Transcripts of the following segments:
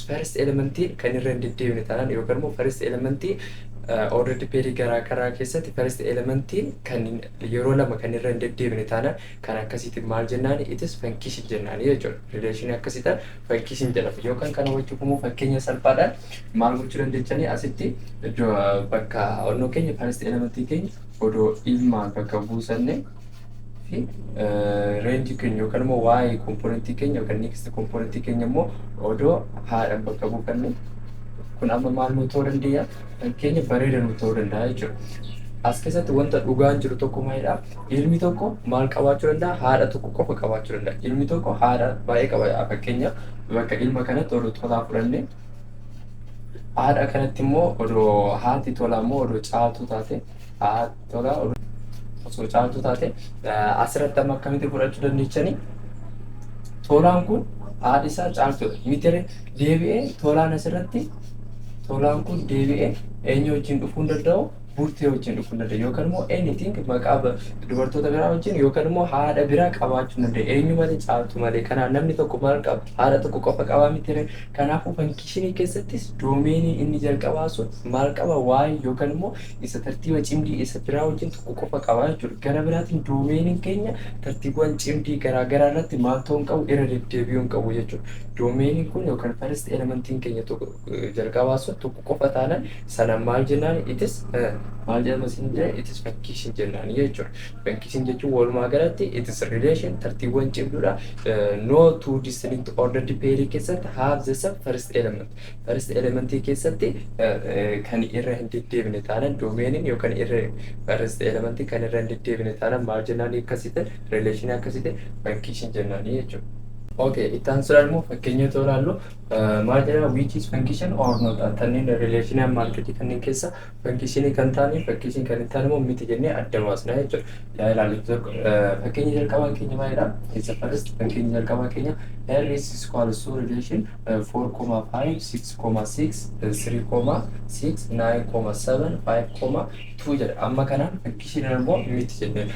First elementiin kan irra hin deddeebine taanaan yookaan immoo first elementii ordered pairii garaa garaa keessatti first elementiin kan yeroo lama kan irra hin deddeebine taanaan, kan akkasiitiin maal jennaan? It is function jennaani jechuudha. Relationii akkasiitiin function jedhama. Yookaan kana hubachuuf immoo fakkeenya salphaadhaan maal gochuu dandeechanii? Asitti iddoo bakka onnoo keenya first elementii keenya odoo ilmaan bakka buusanne fi rangeii keenya yookaan immoo waa'ee componentii keenya yookaan next componentii keenya immoo odoo haadhaan bakka buufanne, kun amma maal nu ta'uu dandeenya? Fakkeenya bareeda nu ta'uu danda'a jechuudha. As keessatti wanta dhugaan jiru tokko maalidha? Ilmi tokko maal qabaachuu danda'a? Haadha tokko qofa qabaachuu danda'a. Ilmi tokko haadha baay'ee qaba. Fakkeenya bakka ilma kanatti odoo Tolaa fudhanne, haadha kanatti immoo odoo haati Tolaa immoo odoo Caaltuu taate, haati Tolaa osoo Caaltuu taate, asirratti amma akkamitti fudhachuu dandeechanii? Tolaan kun haadhi isaa Caaltuudha. Miti deebi'ee Tolaan asirratti, Tolaan kun deebi'ee eenyu wajjin dhufuu hin danda'u? Burtee wajjin dhufuu hin danda'u. Yookaan immoo anything maqaa dubartoota biraa wajjin yookaan immoo haadha biraa qabaachuu hin danda'u. Eenyu malee? Caaltuu malee. Kanaaf namni tokko maal qaba? Haadha tokko qofa qabaa miti? Kanaafuu functionii keessattis domainii inni jalqabaa sun maal qaba? Waa'ee yookaan immoo isa tartiiba cimdii isa biraa wajjin tokko qofa qaba jechuudha. Gara biraatiin domainiin keenya tartiiwwan cimdii garaa garaa irratti maal ta'uu hin qabu? Irra deddeebi'uu hin qabu jechuudha. Domainiin kun yookaan first elementiin keenya tokko jalqabaa sun tokko qofa taanaan sana maal jennaan? It is maal jedhama isin jedhe? It is function jennaan jechuudha. Function jechuun walumaa galatti it is relation tartiiwwan cimduudha. No two distinct ordered pair keessatti have the same first element. First elementii keessatti kan irra hin deddeebine taanaan, domainiin yookaan irra first elementii kan irra hin deddeebine taanaan maal jennaan? Akkasitti relation akkasitti function jennaan jechuudha. Okay, itti aansuudhaan immoo fakkeenya yoo ilaallu maal jedhama? Which is function or not? Kanneen relationii amma argate kanneen keessa functionii kan ta'anii, function kan hin taane immoo miti jennee adda baasna jechuudha. Yaa ilaallu, fakkeenya jalqabaa keenya maalidha? Isa first fakkeenya jalqabaa keenya R is equals to relation 4,5, 6,6, 3,6, 9,7, 5,2 jedha. Amma kanaan function immoo miti jennee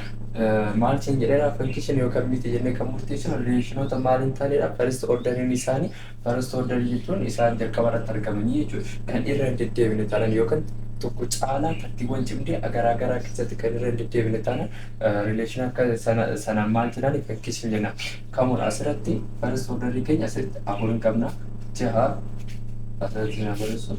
maal siin jedheera? Function yookaan miti jennee kan murteessinu relationoota maal hin taanedha? First orderiin isaanii, first order jechuun isaan jalqaba irratti argamanii jechuudha, kan irra hin deddeebine taanaan yookaan tokko caalaa tartiiwwan cimdee garaa garaa keessatti kan irra hin deddeebine taanaan relation akka sanaan maal jedhaan? Function jenna. Kamuun asirratti first orderii keenya asirratti afur hin qabna, jaha asirratti na barreessu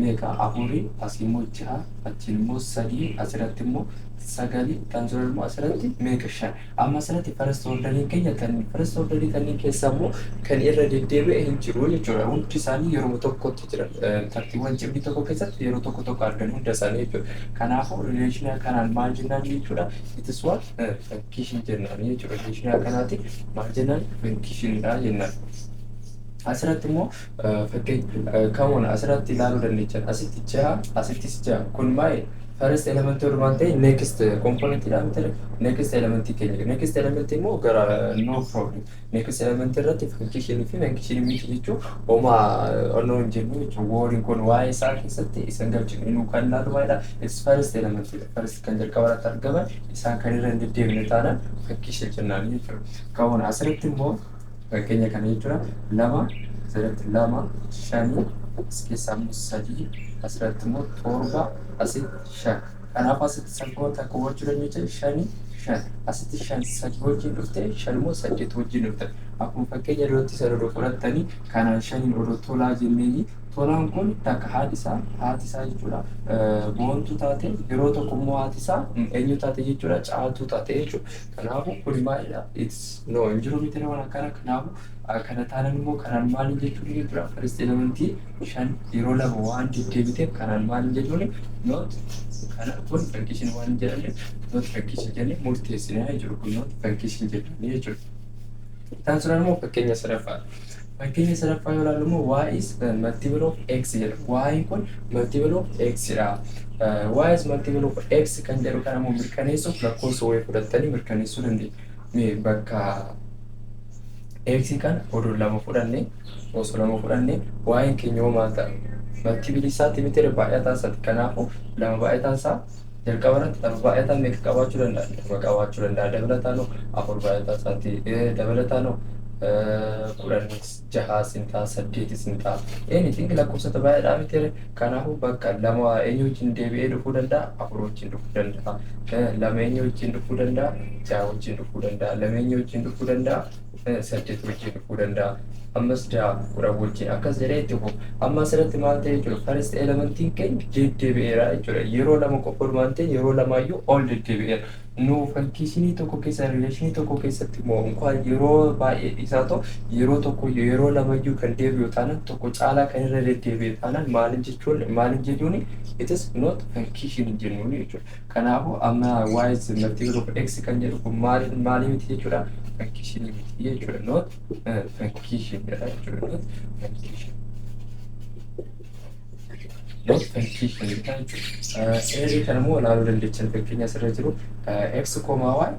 meeqa? Afurii, asii immoo jaha, achiin immoo sadii, asirratti immoo sagalii, kan jiran immoo asirratti meeqa? Shan. Amma asirratti first orderii keenya tan first orderii kanneen keessa immoo kan irra deddeebi'e hin jiru jechuudha. Hundi isaanii yeroo tokkotti jiran, tartiiwwan cimdii tokko keessatti yeroo tokko tokko argan hunda isaanii jechuudha. Kanaafuu relationii kanaan maal jennaan jechuudha? It is what function jennaan jechuudha. Relationii kanaati maal jennaan? Functionidha jennaan. Asirratti immoo fakkeenya kamuun asirratti ilaaluu dandeechan, asitti jaha, asittis jaha. Kun maali? First element waan ta'e next component dha miti? Next element keenya, next element immoo gara no problem. Next element irratti function fi function miti jechuun homaa onnoo hin jennu jechuun wooriin kun waa'ee isaa keessatti isan galchinu. Inni kan ilaalu maalidha? It's first element dha. First kan jalqaba irratti argaman isaan kan irra hin deddeebine taanaan function jennaan jechuudha. Kamuun asirratti immoo fakkeenya kana jechuudha, lama asirratti, lama, shanii as keessaa immoo sadii, asirratti immoo torba, asitti shan. Kanaaf asitti salphumatti akka hubachuu dandeenya, shanii shan, asitti shan sadi wajjin dhufte, shan immoo saddeet wajjin dhufte. Akkuma fakkeenya duratti sana odoo fudhattanii kanaan shaniin odoo Tolaa jenneeni, Tolaan kun takka haati isaa jechuudha Boontuu taate, yeroo tokko immoo haati isaa eenyu taate jechuudha? Caaltuu taate jechuudha. Kanaafuu kun maalidha? It's no hin jiru miti waan akkana. Kanaafuu kana taanan immoo kanaan maaliin jechuun jechuudha? First elementii shan yeroo lama waan deddeebiteef kanaan maaliin jechuun? Not kana kun function waan hin jedhamne, not function jennee murteessinee jechuudha. Kun not function jedhamne jechuudha. Isaan sun immoo fakkeenya sadaffaadha. Fakkeenya sadaffaa yoo ilaallu immoo y is multiple of x jedha. Y kun multiple of x dha. Y is multiple of x kan jedhu kana immoo mirkaneessuuf lakkoofsa wayii fudhattanii mirkaneessuu dandeenya. Mee bakka x kan odoo lama fudhanne, osoo lama fudhanne, y keenya hoo maal ta'a? Multiple isaatti miti baay'ataa isaati. Kanaafuu lama baay'ataan isaa jalqaba irratti lama baay'ataan meeqa qabaachuu danda'a? Lama qabaachuu danda'a. Dabalataan afur baay'ataa isaati. Dabalataan 16s hin ta'a, 8s hin ta'a. Anything lakkoofsota baay'eedhaa miti. Kanaafuu bakka lama eenyu wajjin deebi'ee dhufuu danda'a? Afur wajjin dhufuu danda'a. Lama eenyu wajjin dhufuu danda'a? Jaha wajjin dhufuu danda'a. Lama eenyu wajjin dhufuu danda'a? Saddeet wajjin dhufuu danda'a. Ammas jaha, 10 wajjin akkas jedhee itti fufu. Amma asirratti maal ta'e jechuudha? First elementiin keenya deddeebi'eera jechuudha. Yeroo lama qofa oolmaan ta'e, yeroo lamaayyuu ol deddeebi'eera. Nu functionii tokko keessa, relationii tokko keessatti immoo inkwaan yeroo baay'ee isaa ta'u, yeroo tokko, yeroo lamayyuu kan deebi'u taanaan, tokko caalaa kan irra deddeebi'e taanaan, maalin jechuun, maalin jedhuuni? It is not function jennuuni jechuudha. Kanaafuu amma y is multiple of x kan jedhu kun maal maalii miti jechuudha? Functionii miti jechuudha. Not function jedha jechuudha. Not function. Not function jedha jechuudha. Eerii kana immoo ilaaluu dandeechan. Fakkeenya asirra jiru x comma y,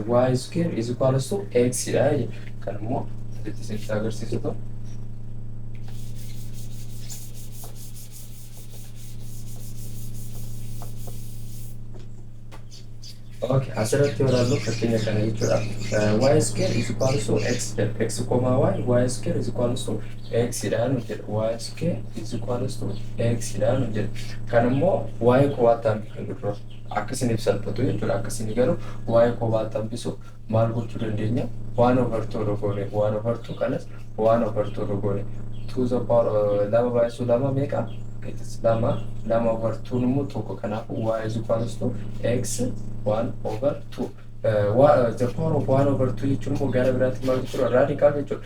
y square is equals to x dha jechuudha. Kan immoo asitti isinitti agarsiisu ta'u. Okay, asirratti yoo ilaallu fakkeenya kana jechuudha. Y square is equal to x jedha. X comma y, y square is equal to x dha nu jedha. Y square is equal to x dha nu jedha. Kan immoo y kophaatti hambifnu dura. Akka isiniif salphatu jechuudha. Akka isinii galu y kophaatti hambisu maal gochuu dandeenya? 1 over 2 goone. 1 over 2 kanas 1 over 2 goone. 2 the power lama baay'isuu lama meeqa? It is lama. Lama over 2 immoo tokko. Kanaafuu y is equal to x 1 over 2. The power of 1 over 2 jechuun immoo gara biraatti maal jechuudha? Radical jechuudha.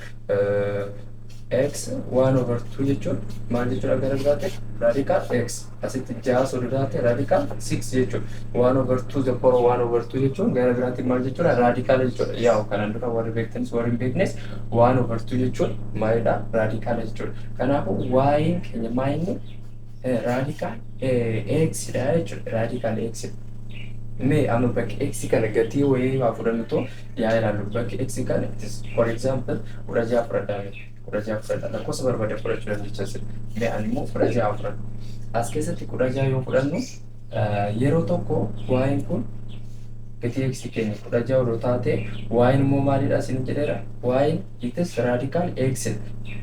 X 1 over 2 jechuun maal jechuudha gara biraatti? Radical x. Asitti ja'a sodo taate radical 6 jechuudha. 1 over 2, the power 1 over 2 jechuun gara biraatti maal jechuudha? Radical jechuudha. Yaa'u kanaan dura warri beektanis warri hin beeknes 1 over 2 jechuun maalidha? Radical jechuudha. Kanaafuu y'n keenya maalinni? Radical x dha jechuudha. Radical x. Mee amma bakki x kana gatii wayii haa fudhannu too yaa ilaallu. Bakki x kana, it is, for example, 16 fudhadhaa. 16 fudhadhaa, lakkoofsa barbaade fudhachuu dandeecha sirri. Mee ani immoo 16 fudhadhu. As keessatti 16 yoo fudhannu, yeroo tokko y'n kun gatii x keenya 16 odoo taate, y'n immoo maalidha isin jedheera? Y'n, it is radical x.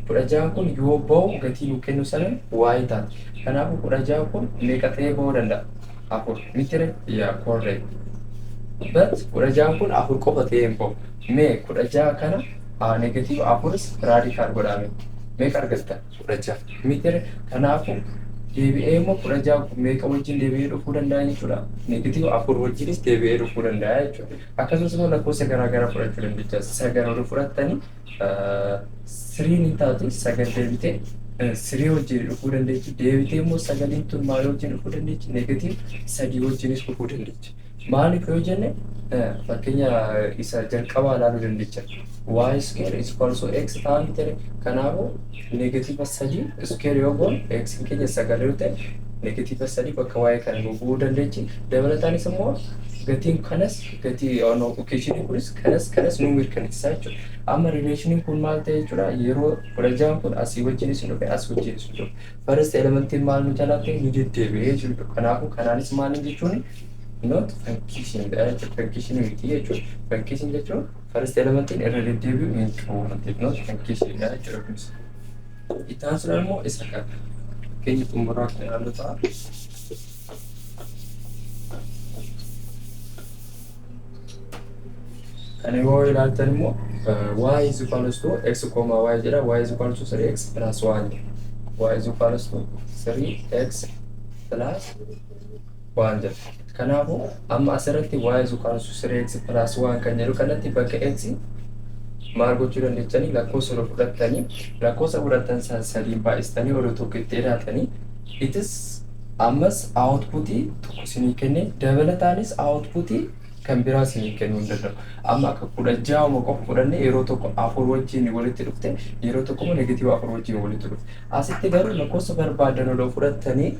16 kun yoo ba'u gatii nu kennu sana y taate. Kanaafuu 16 kun meeqa ta'ee ba'uu danda'a? Afur mitire? Yaa, correct. But 16 kun afur qofa ta'ee hin ba'u. Mee 16 kana negative afuris radical godhame, meeqa argatta? 16 mitire? Kanaafuu deebi'ee immoo 16 kun meeqa wajjin deebi'ee dhufuu danda'a jechuudha? Negative afur wajjinis deebi'ee dhufuu danda'a jechuudha. Akkasumas immoo lakkoofsa garaa garaa fudhachuu dandeecha. Sagal odoo fudhattanii three ni taati. Sagal deebitee three wajjin dhufuu dandeechi. Deebitee immoo sagaliin tun maal wajjin dhufuu dandeechi? Negative sadii wajjinis dhufuu dandeechi. Maaliif yoo jenne, fakkeenya isa jalqabaa ilaaluu dandeecha. Y square is equal to x ta'an tere. Kanaafuu negative sadii square yoo goon, x keenya sagal yoo ta'e, negative sadii bakka y kana nu bu'uu dandeechi. Dabalataanis immoo gatiin kanas, gatii equationii kunis kanas kanas nu mirkaneessa jechuudha. Amma relationiin kun maal ta'e jechuudha? Yeroo 16 kun asii wajjinis hin dhufe, as wajjinis hin dhufe. First elementiin maal nu jalaa ta'e? Nu deddeebi'ee jechuudha. Kanaafuu kanaanis maal jechuun? Not function dha jechuudha. Function miti jechuudha. Function jechuun first elementiin irra deddeebi'u hin qabu waan ta'eef not function dha jechuudha kunis. Itti aansuudhaan immoo isa kana fakkeenya xumuraa kan ilaallu ta'a. Kana yoo ilaaltan immoo y is equals to x comma y jedha. Y is equals to 3x plus 1 jedha. Y is equals to 3x plus 1 jedha. Kanaafuu amma asirratti y is equals to 3x plus 1 kan jedhu kanatti bakka x maal gochuu dandeechanii? Lakkoofsa odoo fudhattanii, lakkoofsa fudhattan san sadiin baay'istanii odoo tokko itti hidhatanii, it is ammas outputii tokko isinii kenne, dabalataanis outputii kan biraa isinii kennuu hin danda'u. Amma akka 16 qofa fudhannee yeroo tokko afur wajjin walitti dhufte, yeroo tokko immoo negative afur wajjin walitti dhufte. Asitti garuu lakkoofsa barbaadan odoo fudhattanii,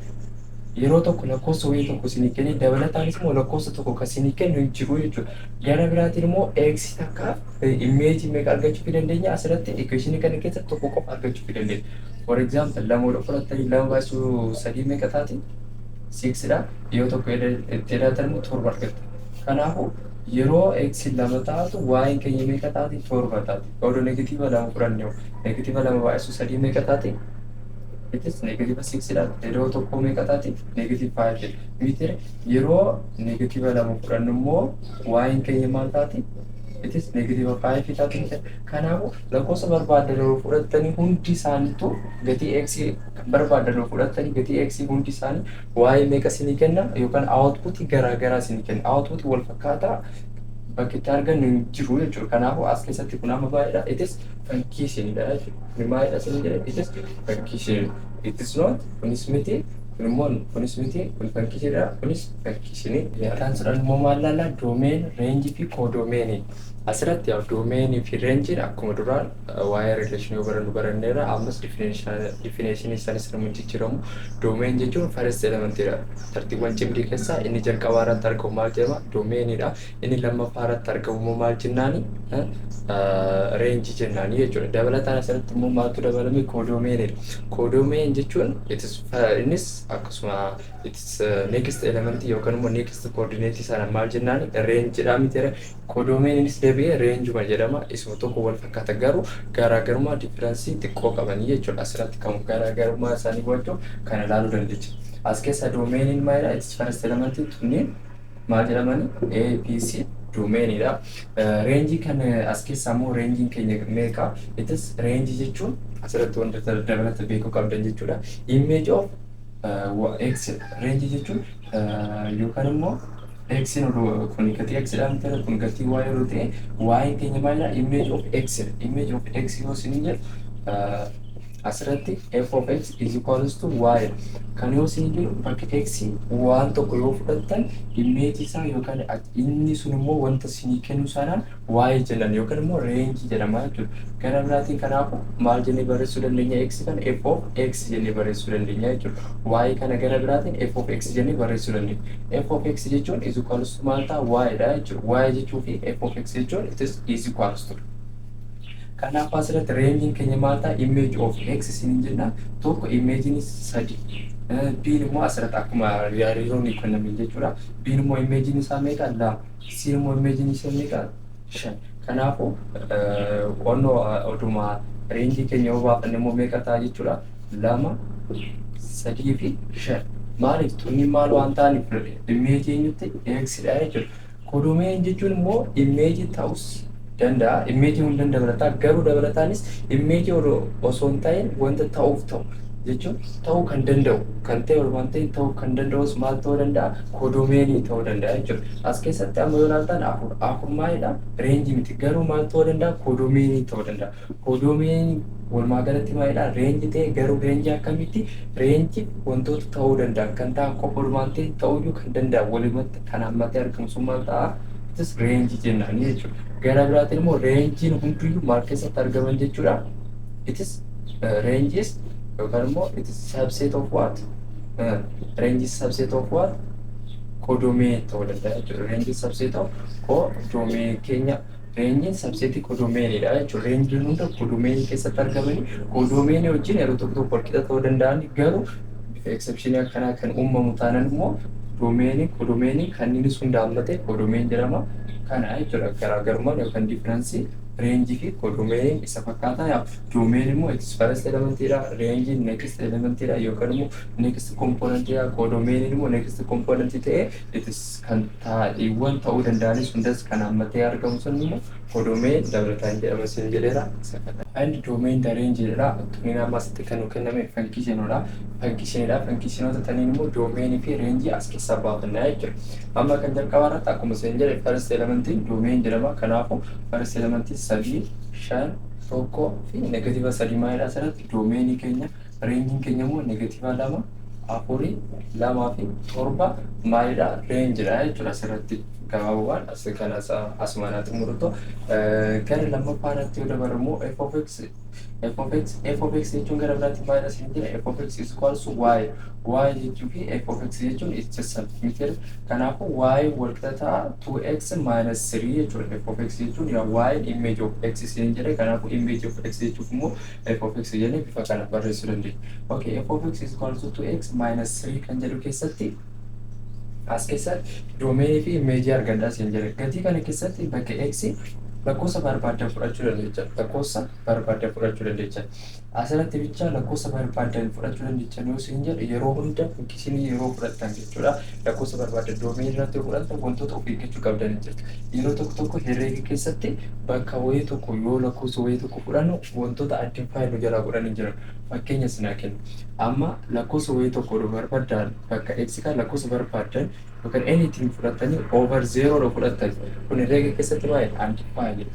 yeroo tokko lakkoofsa wayii tokko isinii kenne, dabalataanis immoo lakkoofsa tokko kan isinii kennu hin jiru jechuudha. Gara biraatiin immoo x takka imageii meeqa argachuu fi dandeenya? Asirratti equationii kana keessa tokko qofa argachuu fi dandeenya. For example, lama odoo fudhattanii, lama baay'isuu sadii meeqa taati? Six dha. Yoo tokko itti hidhatan immoo torba argatta. Kanaafuu Yeroo x 2 taatu y keenya meeqa taati? 7 taati. Odoo -2 fudhanne, -2 baay'isu 3 meeqa taati? It is -6 dha. Yeroo 1 meeqa taati? -5 miti. Yeroo -2 fudhannu immoo y keenya maal taati? It is -5 taati miti. Kanaafuu lakkoofsa barbaadan yeroo fudhattanii, hundi isaaniitu gatii x kan barbaadan yeroo fudhattanii, gatii x hundi isaanii y meeqa isinii kenna yookaan output garaa garaa isinii kenna. Output wal fakkaataa bakki itti argannu hin jiru jechuudha. Kanaafuu as keessatti kun amma baay'eedha. It is functionidha jechuudha. Kun maalidha isin jedhe? It is function. It is not, kunis miti, kun immoo kunis miti, kun functionidha, kunis function. Kan jedhan immoo maal laalla? Domain, range fi codomain. Asirratti yaa domainii fi rangeiin akkuma duraan waa'ee relationii yoo barannu baranneerra, ammas definitionii isaanis nama jijjiiramu. Domain jechuun first elementiidha. Tartiiwwan cimdii keessaa inni jalqabaa irratti argamu maal jedhama? Domainiidha. Inni lammaffaa irratti argamu immoo maal jennaani? Rangeii jennaani jechuudha. Dabalataan asirratti immoo maaltu dabalame? Codomainiidha. Codomain jechuun innis akkasuma it is next elementii yookaan immoo next coordinate sana maal jennaani? Rangeiidha miti? Codomainiinis deebi'ee rangeuma jedhama. Isuma tokko wal fakkaata, garuu garaagarummaa differenceii xiqqoo qabanii jechuudha. Asirratti kan garaagarummaa isaanii hubachuu kana ilaaluu dandeenya. As keessa domainiin maalidha? It is first elementii tunniin maal jedhamani? A, B, C domainiidha. Rangeii kan as keessaa immoo rangeiin keenya meeqa? It is rangeii jechuun asirratti wanta dabalata beekuu qabdan jechuudha. Image of x, rangeii jechuun yookaan immoo x kun gatii x dhaan ta'e, kun gatii y yeroo ta'e, y keenya maalidha? Image of x. Image of x yoo isin jedhu, asirratti f of x is equals to y kan yoo isin jedhu, bakka x waan tokko yoo fudhattan, image isaa yookaan inni sun immoo wanta isinii kennu sanaan y jedhan yookaan immoo rangeii jedhama jechuudha. Gara biraatiin kanaafuu maal jennee barreessuu dandeenya? X kana f of x jennee barreessuu dandeenya jechuudha. Y kana gara biraatiin f of x jennee barreessuu dandeenya. F of x jechuun is equals to maal ta'a? Y dha jechuudha. Y jechuu fi f of x jechuun it is equals to. Kanaaf asirratti rangeiin keenya maal ta'a? Image of x isiniin jenna. Tokko imageiin sadi. B'n immoo asirratti akkuma hariiroon kenname jechuudha. B'n immoo imageiin isaa meeqa? Lama. C immoo imageiin isaa meeqa? Shan. Kanaafuu qonnoo oduma rangeii keenya yoo baafanne immoo meeqa ta'a jechuudha? Lama, sadii fi shan. Maaliif? Tunni maal waan ta'aniif, imageii eenyutti? X dha jechuudha. Codomain jechuun immoo imageii ta'us danda'a. Imageii hunda dabalataa, garuu dabalataanis imageii osoo hin ta'in wanta ta'uuf ta'u jechuun, ta'uu kan danda'u kan ta'e waan ta'e ta'uu kan danda'us maal ta'uu danda'a? Codomainii ta'uu danda'a jechuudha. As keessatti amma yoo ilaaltan afur, afur maalidha? Rangeii miti, garuu maal ta'uu danda'a? Codomainii ta'uu danda'a. Codomainii walumaa galatti maalidha? Rangeii ta'e, garuu rangeii akkamitti? Rangeii wantoota ta'uu danda'an kan ta'an qofa walumaan ta'e, ta'uyyuu kan danda'an walumatti kan hammatee argamu sun maal ta'a? Rangeii jennaani jechuudha. Gara biraatiin immoo rangeiin hundiyyuu maal keessatti argaman jechuudha? It is ranges yookaan immoo it is subset of what? Range is subset of what? Codomain ta'uu danda'a jechuudha. Range is subset of codomain keenya, rangeiin subsetii codomainidha jechuudha. Rangeiin hunda codomainii keessatti argamanii codomainii wajjin yeroo tokko tokko walqixa ta'uu danda'an, garuu bifa exceptionii akkanaa kan uumamu taanaan immoo domainii codomainii kanneenis hunda hammate codomain jedhama. Kana jechuudha garaagarummaan yookaan differenceii rangeii fi codomainiin isa fakkaataa. Domain immoo it is first elementiidha. Rangeiin next elementiidha yookaan immoo next componentiidha. Codomainiin immoo next componentii ta'ee it is kan taa'eewwan ta'uu danda'anis hundas kan hammatee argamu sun immoo codomain dabalataan jedhama isin jedheera. Isa kana. And domain the range jedha. Tuniin amma asitti kan nu kenname functionoodha. Functionidha. Functionoota taniin immoo domainii fi rangeii as keessaa baafannaa jechuudha. Amma kan jalqabaa irratti akkuma isin jedhe first elementiin domain jedhama. Kanaafuu first elementii 3, 5, 1 fi -3 maalidha asirratti? Domainii keenya. Rangeiin keenya immoo -2, 4, 2 fi 7 maalidha? Rangeiidha jechuudha asirratti. Gabaabaan as kana asumaan xumurtu. Gara lammaffaa irratti yoo dabarru immoo f of x, f of x, f of x jechuun gara biraatti maalidha isin jedha? F of x is equals to y. Y jechuu fi f of x jechuun it's just self. Kanaafuu y walqixa ta'a 2x minus 3 jechuudha. F of x jechuun yaa y image of x isin jedhe. Kanaafuu image of x jechuuf immoo f of x jennee bifa kana barreessuu dandeenya. Okay, f of x is equals to 2x minus 3 kan jedhu keessatti As keessatti domainii fi imageii argadhaa siin jedhe. Gatii kana keessatti bakka x lakkoofsa barbaaddan fudhachuu dandeecha. Lakkoofsa barbaaddan fudhachuu dandeecha. Asirratti bicha lakkoofsa barbaaddan fudhachuu dandeechan yoo siin jedhu, yeroo hunda isinii yeroo fudhattan jechuudha. Lakkoofsa barbaaddan domainii irratti yoo fudhattan wantoota of eeggachuu qabdan jirtu. Yeroo tokko tokko herreega keessatti bakka wayii tokko yoo lakkoofsa wayii tokko fudhannu wantoota undefined nu jalaa godhan hin jiran. Fakkeenya sinaa kennu. Amma lakkoofsa wayii tokko barbaaddan, bakka x kan lakkoofsa barbaaddan yookaan anything fudhattanii over zero fudhattan, kun herreega keessatti baay'ee undefined.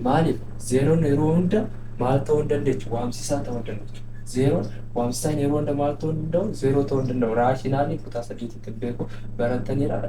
Maaliif? Zeroon yeroo hunda maal ta'uu hin dandeechu? Waamsisaa ta'uu hin dandeechu. Zeroon waamsisaan yeroo hunda maal ta'uu hin danda'u? Zero ta'uu hin danda'u. Rationalii kutaa sadiitti beeku barataniira.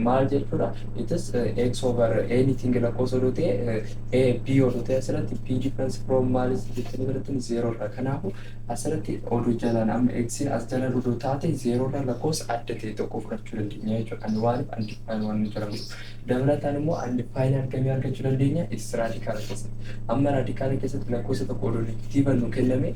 Maal jechuudha? It is x over anything lakkoofsa odoo ta'e, a b odoo ta'e, asirratti b difference from maalis jettanii baratanii zero irraa. Kanaafuu asirratti odoo jalaan amma x as jala odoo taate, zero irraa lakkoofsa adda ta'e tokko fudhachuu dandeenya jechuudha. Kan waaniif undefined waan nu jedhamu. Dabalataan immoo undefined argamee argachuu dandeenya is radicala keessatti. Amma radicala keessatti lakkoofsa tokko odoo negative nu kenname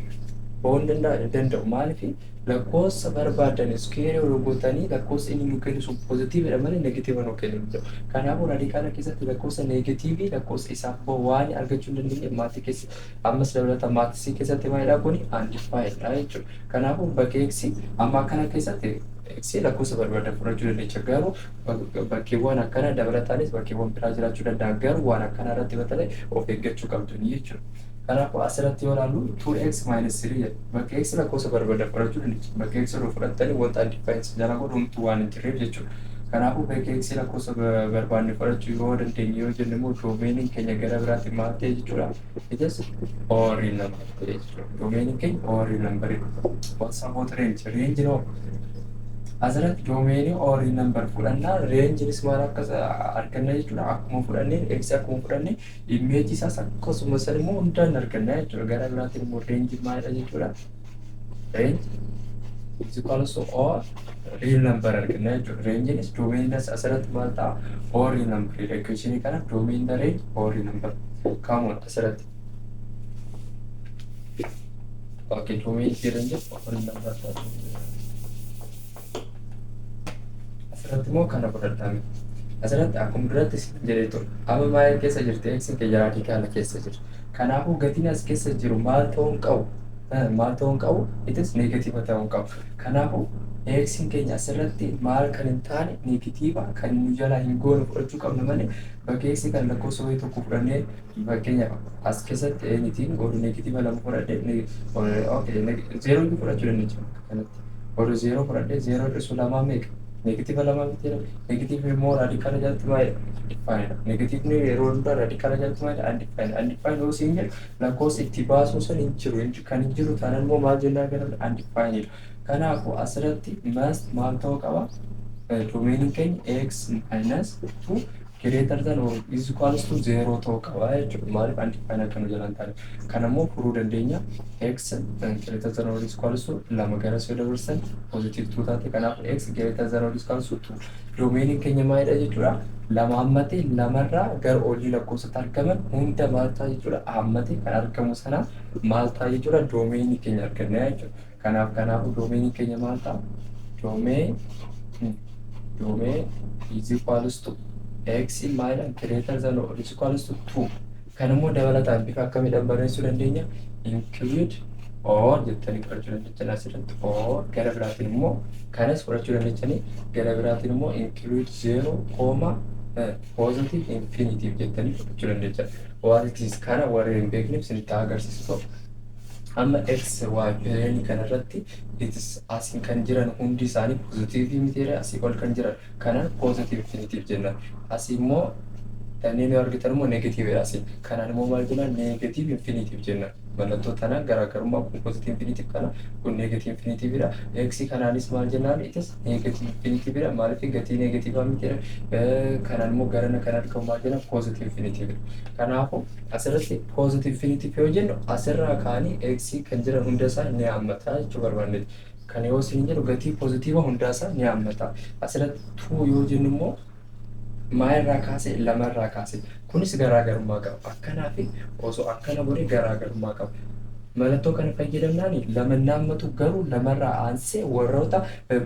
ba'uu hin danda'u. Maaliif? Lakkoofsa barbaadan squareii odoo gootanii lakkoofsa inni nu kennu sun positivedha malee negative nu kennu danda'u. Kanaafuu radicala keessatti lakkoofsa negativeii lakkoofsa isaaf bahu waan argachuu hin dandeenye maatii keessa. Ammas dabalataan mathsii keessatti maalidha? Kuni undefinedha jechuudha. Kanaafuu bakka x amma akkana keessatti x lakkoofsa barbaadan fudhachuu dandeecha, garuu bakkeewwan akkana dabalataanis bakkeewwan biraa jiraachuu danda'a, garuu waan akkana irratti batalee of eeggachuu qabdanii jechuudha. Kanaafuu asirratti yoo ilaallu 2x minus 3 jedha. Bakka x lakkoofsa barbaadan fudhachuu dandeecha. Bakka x yeroo fudhattanii wanta undefined jala godhu homtuu waan hin jirreef jechuudha. Kanaafuu bakka x lakkoofsa barbaanne fudhachuu yoo dandeenye yoo jenne immoo domainiin keenya gara biraatti maal ta'e jechuudha? It is all real number ta'e jechuudha. Domainiin keenya all real number. What's about range? Range no. Asirratti domainii all real number fudhannaa, rangeinis maal akka arganna jechuudha. Akkuma fudhannee x akkuma fudhannee imageii isaas akkasuma san immoo hundaan arganna jechuudha. Gara biraatiin immoo rangeii maalidha jechuudha? Range is equals to all real number arganna jechuudha. Rangeinis domainiinis asirratti maal ta'a? All real number. Equationii kana domain the range all real number. Come on, asirratti. Okay, domain fi range all real number ta'a. Asirratti immoo kana fudhadhame. Asirratti akkuma duratti jedhee ture. Amma maal keessa jirti? X keenya radicala keessa jira. Kanaafuu gatiin as keessa jiru maal ta'uu hin qabu? Maal ta'uu hin qabu? It is negative ta'uu hin qabu. Kanaafuu x keenya asirratti maal kan hin taane, negative kan nu jalaa hin goone fudhachuu qabna malee bakka x kan lakkoofsa wayii tokko fudhannee, fakkeenyaaf as keessatti anything oduu negative lama fudhadhee, okay, zero fudhachuu dandeenya kanatti. Oduu zero fudhadhee, zero hir'isuu lamaa meeqa? Negative lama miti? Negativeni immoo radicala jalatti maalidha? Undefined. Negativeni yeroo hundaa radicala jalatti maalidha? Undefined. Undefined yoo siin jedhu lakkoofsa itti baasuu san hin jiru. Kan hin jiru taanaan immoo maal jennaan? Gara undefined. Kanaafuu asirratti must maal ta'uu qaba? Domainiin keenya x minus 2 greater than or is equals to 0 ta'uu qaba jechuudha. Maaliif? Undefined akka nu jalaan taane. Kana immoo furuu dandeenya. X greater than or is equals to lama gara yoo dabarsan positive 2 taate. Kanaaf x greater than or is equals to 2. Domainiin keenya maalidha jechuudha? Lama hammatee lamarraa gara olii lakkoofsatti argaman hunda maal ta'a jechuudha? Hammatee kan argamu sana maal ta'a jechuudha? Domainii keenya arganna jechuudha. Kanaafuu domainiin keenya maal ta'a? Domain is equals to x maalidha? Greater than or is equals to 2. Kan immoo dabalataan bifa akkamiidhaan barreessuu dandeenya? Include or jettanii fudhachuu dandeechan asirratti, or gara biraatiin immoo kanas fudhachuu dandeechanii, gara biraatiin immoo include 0 comma positive infinity jettanii fudhachuu dandeechan. What it is kana warri hin beekneef isinitti agarsiisu ta'u. Amma x y plane kanarratti it is asiin kan jiran hundi isaanii positive mitiidha? Asii ol kan jiran kanaan positive infinity jenna. Asii immoo kanneen yoo argitan immoo negativedha asii. Kanaan immoo maal jenna? Negative infinity jenna. Mallattoo tanaan garaagarummaa kun positive infinity kana, kun negative infinity dha. X kanaanis maal jennaan? It is negative infinity dha. Maaliif? Gatii negative mitiidha. Kanaan immoo garana kan argamu maal jenna? Positive infinity dha. Kanaafuu asirratti positive infinity yoo jennu asirraa kaanii x kan jiran hunda isaa ni hammata jechuu barbaanneeti. Kan yoo isin jedhu gatii positive hundaa isaa ni hammata. Asirratti 2 yoo jennu immoo maalirraa kaase? Lamarraa kaase. Kunis garaagarummaa qaba. Akkanaa fi osoo akkana godhe garaagarummaa qaba. Mallattoo kana fayyadamnaan lama hin hammatu, garuu lamarraa aansee warroota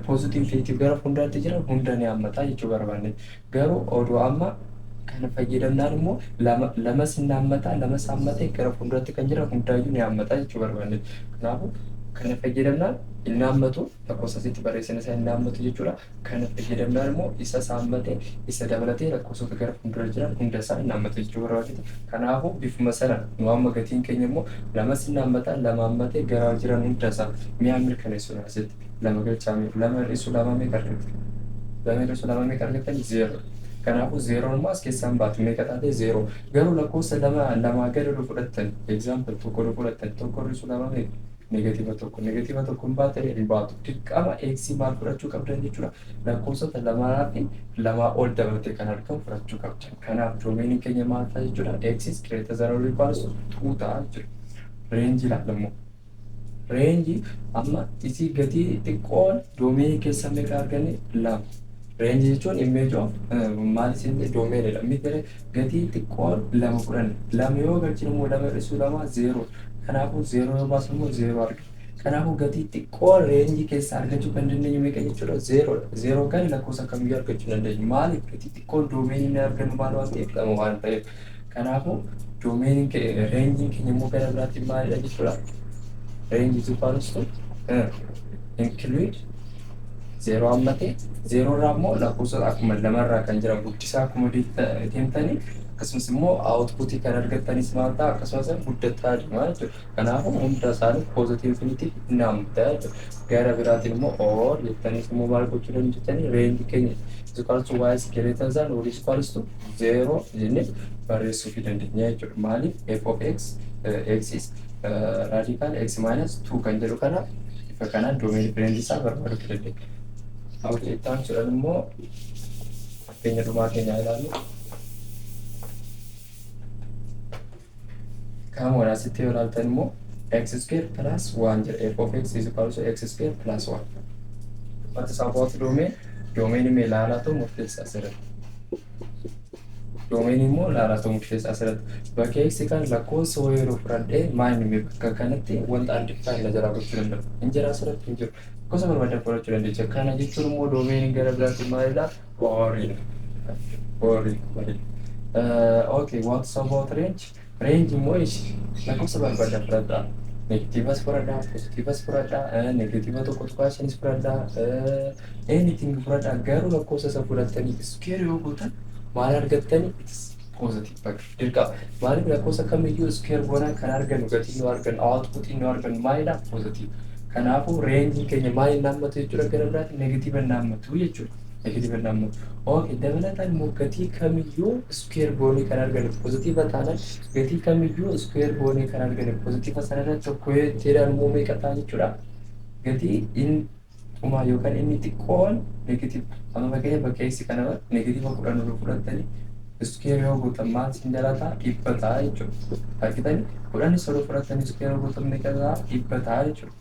positive infinity gara fuulduraatti jiran hunda ni hammata jechuu barbaanne. Garuu odoo amma kana fayyadamnaan immoo lama lamas hin hammata, lamas hammatee gara fuulduratti kan jiran hundaayyuu ni hammata jechuu barbaanne. Kanaafuu kana fayyadamnaan hin hammatu, lakkoofsa asitti barreessine isa hin hammatu jechuudha. Kana fayyadamnaan immoo isa hammatee, isa dabalatee lakkoofsota gara fuuldura jiran hunda isaa hin hammatu jechuu barbaanne. Kanaafuu bifuma sana nu amma gatiin keenya immoo lamas hin hammata, lama hammatee gara jiran hunda isaa mi'a mirkaneessuudha. Asitti lama galchaa, lama hir'isu lama meeqa argata? Lama hir'isu lama meeqa argatani? Zeero. Kanaafuu zeeroon immoo as keessaan baatu meeqa taate? Zeeroo. Garuu lakkoofsa lama lamaa gadi yoo fudhattan, example tokko yoo fudhattan, tokko hir'isu lama meeqa? Negative tokko. Negative tokko hin baate? Hin baatu. Dirqama x maal fudhachuu qabdan jechuudha? Lakkoofsota lamaa fi lamaa ol dabalatee kan argamu fudhachuu qabdan. Kanaaf domainiin keenya maal ta'a jechuudha? X is greater than or equals to 2 ta'a jechuudha. Range ilaalammoo. Range amma isii gatii xiqqoon domainii keessa meeqa arganne? Lama. Range jechuun image of maal isin domainidha. Miti gatii xiqqoon lama fudhanne. Lama yoo galchine immoo lama hir'isuu lama zeeroo. Kanaafuu zeeroo yoo baasnu immoo zeeroo arganna. Kanaafuu gatii xiqqoo range keessa argachuu kan dandeenyu meeqa jechuudha? Zeeroodha. Zeeroo kan lakkoofsa kamiyyuu argachuu dandeenyu. Maaliif? Gatii xiqqoon domainii inni argannu maal waan ta'eef? Lama waan ta'eef. Kanaafuu domainiin rangeiin keenya immoo gara biraatti maalidha jechuudha? Range is equals to include zeeroo hammatee, zeeroo irraa immoo lakkoofsota akkuma lamarraa kan jiran guddisaa akkuma deemtanii, akkasumas immoo outputii kan argattanis maal ta'a? Akkasumas guddataa deema jechuudha. Kanaafuu hunda isaanii positive infinity hin hammata jechuudha. Gara biraatiin immoo or jettaniis immoo maal gochuu dandeettanii? Range keenya is equals to y is greater than or is equals to zero jennee barreessuu fi dandeenya jechuudha. Maaliif? F of x, x is radical x minus 2 kan jedhu kana bifa kanaan domain range isaa barbaaduu dandeenya. Okay, itti aansuudhaan immoo fakkeenya dhumaa keenyaa ilaallu. Kaamoon asitti yoo ilaaltan immoo x square plus 1 jedha. F of x is equal to x square plus 1. What is about domain? Domain immoo ilaalaatu murteessa asirratti. Domain immoo ilaalaatu murteessa asirratti. Bakka x kan lakkoofsa wayii yeroo fudhadhee maal inni bakka kanatti wanta undefined na jalaa gochuu danda'u? Hin jira asirratti, hin jiru. Gosa barbaadan fudhachuu dandeenya. Kana jechuun immoo domain gara biraatti maalidha? Oriidha. Orii malee. Okay, what's about range? Range immoo lakkoofsa barbaadan fudhadhaa. Negativeas fudhadhaa, positiveas fudhadhaa, negative 1.5s fudhadhaa, anything fudhadhaa, garuu lakkoofsa isa fudhattanii square yoo gootan maal argattanii? It's positive bakka dirqama. Maaliif? Lakkoofsa kamiyyuu square goonaan kan argannu, gatii nu argannu, output nu argannu maalidha? Positive. Kanaafuu rangeiin keenya maal hin hammatu jechuudha? Gara biraatti negative hin hammatu jechuudha. Negative hin hammatu. Okay, dabalataan immoo gatii kamiyyuu square goonee kan argannu positive taanaan, gatii kamiyyuu square goonee kan argannu positive sanarratti tokko jedhaan immoo meeqa ta'a jechuudha? Gatii inni dhumaa yookaan inni xiqqoon negative. Amma fakkeenya bakka x kana negative 10 ol fudhattanii square yoo gootan maal sin jalaa ta'a? 100 ta'a jechuudha. Argitanii, 10 ol fudhattanii square yoo gootan meeqa ta'a? 100 ta'a jechuudha.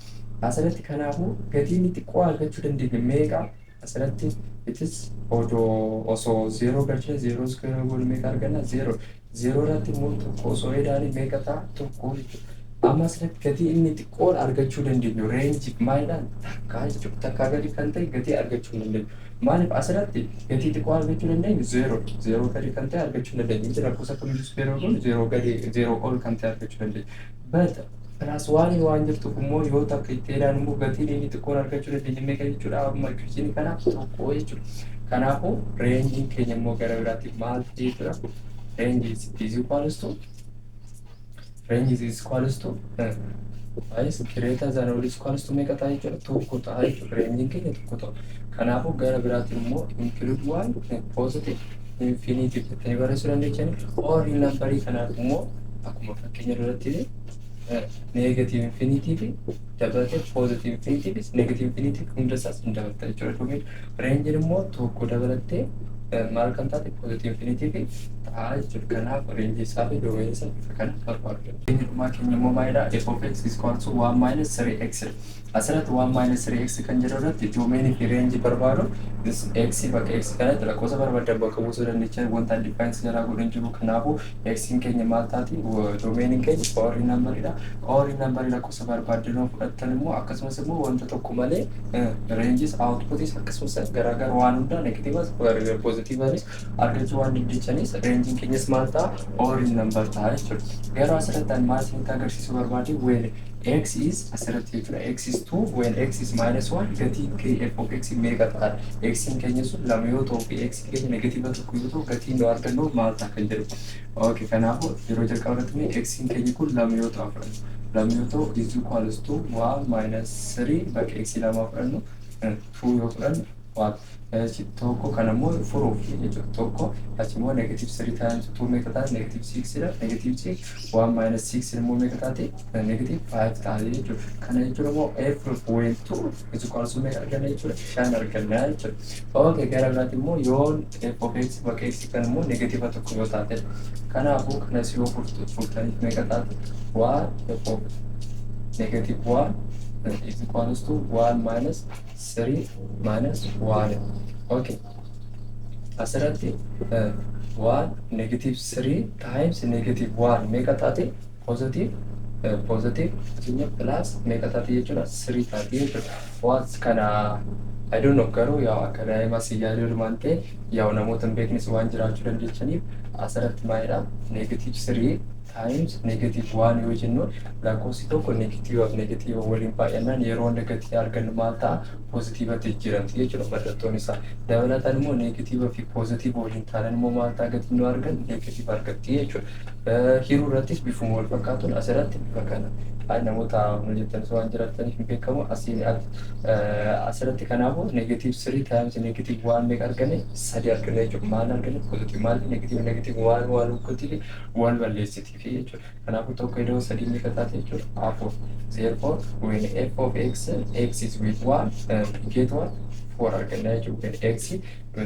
Asirratti kanaafuu gatii inni xiqqoo argachuu dandeenya meeqa? Asirratti itis odoo osoo zeeroo galchine, zeeroo square goone meeqa arganna? Zeeroo. Zeeroo irratti immoo tokko osoo edaanii meeqa ta'a? Tokko jechuudha. Amma asirratti gatii inni xiqqoon argachuu dandeenyu range maalidhaan? Takkaa jechuudha. Takkaa gadi kan ta'e gatii argachuu hin dandeenyu. Maaliif? Asirratti gatii xiqqoo argachuu dandeenyu zeeroo. Zeeroo gadi kan ta'e argachuu hin dandeenyu. Inji lakkoofsa kamiyyuu square goone zeeroo gadi, zeeroo ol kan ta'e argachuu dandeenya. But plus one waan jirtuuf immoo yoo takka itti edaan immoo gatiin inni xiqqoon argachuu dandeenyu meeqa jechuudha? Amma equation kanaaf tokko jechuudha. Kanaafuu rangeiin keenya immoo gara biraatti maal jechuudha? Range is equals to is greater than or is equals to meeqa ta'a jechuudha? Tokko ta'a jechuudha. Rangeiin keenya tokko ta'a. Kanaafuu gara biraatiin immoo include one positive infinity jettanii barreessuu dandeechanii, or real numberii kanaaf immoo akkuma fakkeenya duratti negative infinity fi dabalatee positive infinity fi negative infinity hunda isaas hin dabalata jechuudha. Domain rangeiin immoo tokko dabalattee maal kan taate? Positive infinity fi ta'a jechuudha. Kanaaf range isaa fi domain isaa bifa kana barbaadu. Inni dhumaa keenya immoo maalidha? F of x is equal to 1 minus 3x. Asirratti 1 minus 3x kan jedhu irratti domainii fi rangeii barbaadu, x bakka x kanatti lakkoofsa barbaadan bakka buusuu dandeechan, wanta undefined jalaa godhan jiru. Kanaafuu x keenya maal taati? Domainiin keenya all real numberidha. All real numberii lakkoofsa barbaadan yoo fudhattan immoo, akkasumas immoo wanta tokko malee rangeis, outputis, akkasumas garaagara waan hundaa, negatiivas poozitiivanis argachuu waan dandeechanis, rangeiin keenyas maal ta'a? All real number ta'a jechuudha. Garuu asirratti ani maal isinitti agarsiisuu barbaade? When x is, asirratti jechuudha, x is 2, when x is minus 1, gatiin k f of x meeqa ta'a? X keenya sun 2 yoo ta'u fi x keenya negatiiva 1 yoo ta'u, gatiin nu argannu maal ta'a kan jedhu. Okay, kanaafuu yeroo jalqaba irratti mee x keenya kun 2 yoo ta'u fudhannu. 2 yoo ta'u is equals to 1 minus 3, bakka x 2 fudhannu 2 yoo fudhannu, waan tokko kan ammoo furuuf jechuudha. Tokko achi immoo negative 3 times 2 meeqa taate? Negative 6 dha. Negative 6, 1 minus 6 immoo meeqa taate? Negative 5 taate jechuudha. Kana jechuun immoo f when 2 is equals to meeqa arganna jechuudha? 5 arganna jechuudha. Okay, gara biraatti immoo yoo f of x bakka x kan immoo negative 1 yoo taate, kanaafuu kanas yoo furtaniif meeqa taate? 1 f of negative 1 is equals to 1 minus 3 minus 1. Okay. Asirratti 1 negative 3 times negative 1 meeqa taate? Positive, positive asinya plus meeqa taate jechuudha? 3 taate jechuudha. Waan kana I don't know, garuu yaa akka daa'ima si yaaduu waan ta'e, yaa namoota hin beeknes waan jiraachuu dandeechaniif, asirratti maalidha? Negative 3 times negative 1 yoo jennu, lakkoofsi tokko negatiivaaf negatiiva waliin baay'annaan yeroo hunda gatii argannu maal ta'a? Poozitiivatti jijjiiramti jechuudha mallattoon isaa. Dabalataan immoo negatiiva fi poozitiiva waliin taanan immoo maal ta'a? Gatiin nu argannu negatiiva argatti jechuudha. Hiruu irrattis bifuma wal fakkaatuun asirratti bifa kana namoota nu jettanis waan jiraataniif hin beekamu asiin asirratti. Kanaafuu negative 3 times negative 1 meeqa arganne? 3 arganne jechuudha. Maal arganne? Positive. Maal? Negative negative waan waan hojjetii wal balleessitii fi jechuudha. Kanaafuu 1 iddoo 3 meeqa taate jechuudha? 4. Therefore, when f of x, x is with 1, get 1, 4 arganna jechuudha. When x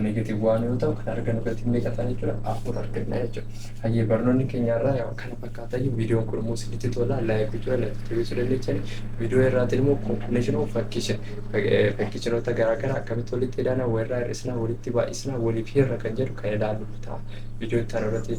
negative 1 yoo ta'u, kan argannu gatiin meeqa ta'a jechuudha? 4 arganna jechuudha. Hayyee, barnoonni keenya irraa yaa kana fakkaata. Viidiyoon kun immoo isinitti tola, like gochuu, like jabeessuu dandeessani. Viidiyoo irraatiin immoo combination of function, functionoota garaagaraa akkamitti walitti hidhana, walirraa hir'isna, walitti baay'isna, waliif hirra kan jedhu kan ilaallu ta'a. Viidiyoo itti aanu irratti.